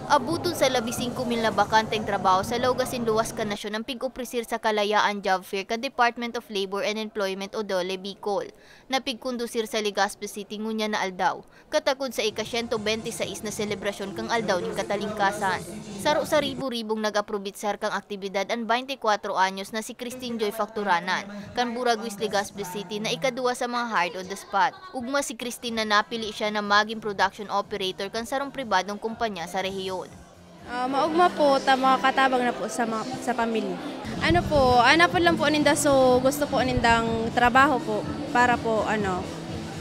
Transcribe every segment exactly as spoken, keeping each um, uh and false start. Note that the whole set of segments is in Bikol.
Abuton sa labi singko mil na bakanteng trabaho sa laog asin luwas kan nasyon an pig-opresir sa Kalayaan Job Fair kan Department of Labor and Employment o DOLE Bicol, na pigkondusir sa Legazpi City ngunyan na aldaw, katakod sa ika-siyento bente sais na selebrasyon kan Aldaw nin Katalingkasan. Saro sa ribo-ribong nag-aprobitsar kan aktibidad an baynte kwatro anyos na si Christine Joy Facturanan, kan Buraguis, Legazpi City, na ikaduwa sa mga hired on the spot. Ugma si Christine na napili siya na magin production operator kan sarong pribadong kumpanya sa rehiyon. Ah, maugma po ta makatabang na po sa mga, sa pamilya. Ano po, hanapon lang po ninda, so gusto po nindang trabaho po para po ano,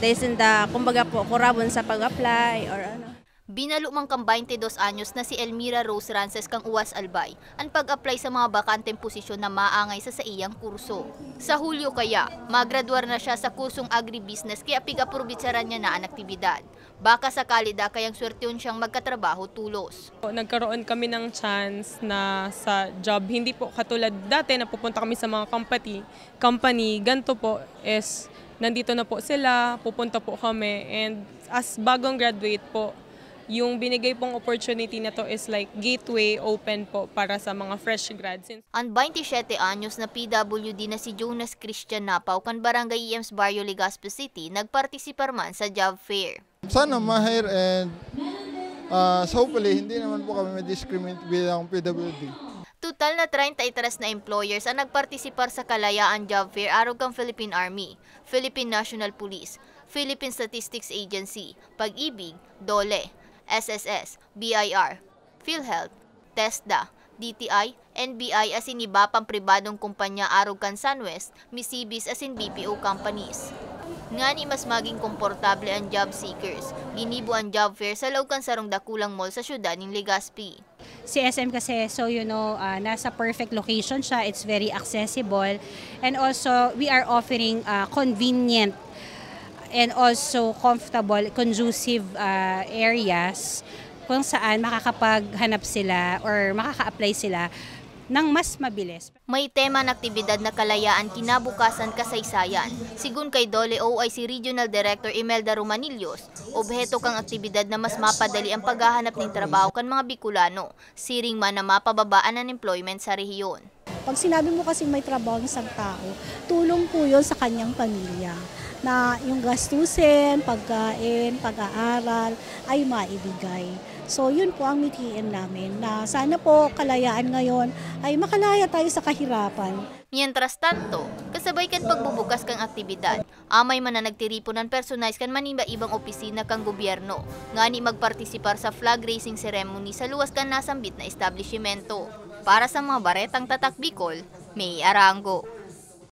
dahil sinda, kumbaga po, kurabon sa pag-apply or ano. Binalo man kan baynte dos anyos na si Elmira Rose Rances kan Uwas, Albay, an pag-apply sa mga bakanteng posisyon na maangay sa saiyang kurso. Sa Hulyo kaya, magradwar na siya sa kursong agribusiness kaya pig-aprobitsaran niya na an aktibidad. Baka sakali dakay ang swertehon siyang magkatrabaho tolos. Nagkaroon kami ng chance na sa job, hindi po katulad dati na pupunta kami sa mga company, company, ganito po is nandito na po sila, pupunta po kami, and as bagong graduate po, yung binigay pong opportunity na to is like gateway open po para sa mga fresh grads. An baynte siyete anyos na P W D na si Jonas Christian Napaw kan Barangay E M's Barrio, Legazpi City, nagpartisipar man sa job fair. Sana ma-hire and uh, so hopefully hindi naman po kami ma-discriminate bilang P W D. Total na treinta y tres na employers ang nagpartisipar sa Kalayaan Job Fair arog kan Philippine Army, Philippine National Police, Philippine Statistics Agency, Pag-ibig, DOLE, S S S, B I R, PhilHealth, TESDA, D T I, N B I asin iba pang pribadong kumpanya arog kan Sunwest, Misibis asin B P O companies. Ngani mas maging komportable an job seekers, ginibo an job fair sa laog kan sarong dakulang mall sa syudad nin Legazpi. Si S M kasi, so you know, ah, nasa perfect location siya. It's very accessible. And also, we are offering ah, convenient and also comfortable, conducive ah, areas kung saan makakapaghanap sila or makaka-apply sila ng mas mabilis. May tema an aktibidad na Kalayaan, Kinabukasan, Kasaysayan. Sigon kay DOLE O I C Regional Director Imelda Romanillos, obheto kan aktibidad na mas mapadali an paghahanap nin trabaho kan mga Bicolano, siring man na mapababa an unemployment sa rehiyon. Pag sinabi mo kasing may trabaho ang isang tao, tulong po yun sa kanyang pamilya na yung gastusin, pagkain, pag-aaral ay maibigay. So yun po ang mithiin namin na sana po Kalayaan ngayon ay makalaya tayo sa kahirapan. Mientras tanto, kasabay kan pagbubukas kan aktibidad, amay man na nagtiripon an personahe kan maniba-ibang opisina kan gobyerno ngani magpartisipar sa flag raising ceremony sa luwas kan nasambit na establishimento. Para sa mga baretang Tatak Bicol, May Arango.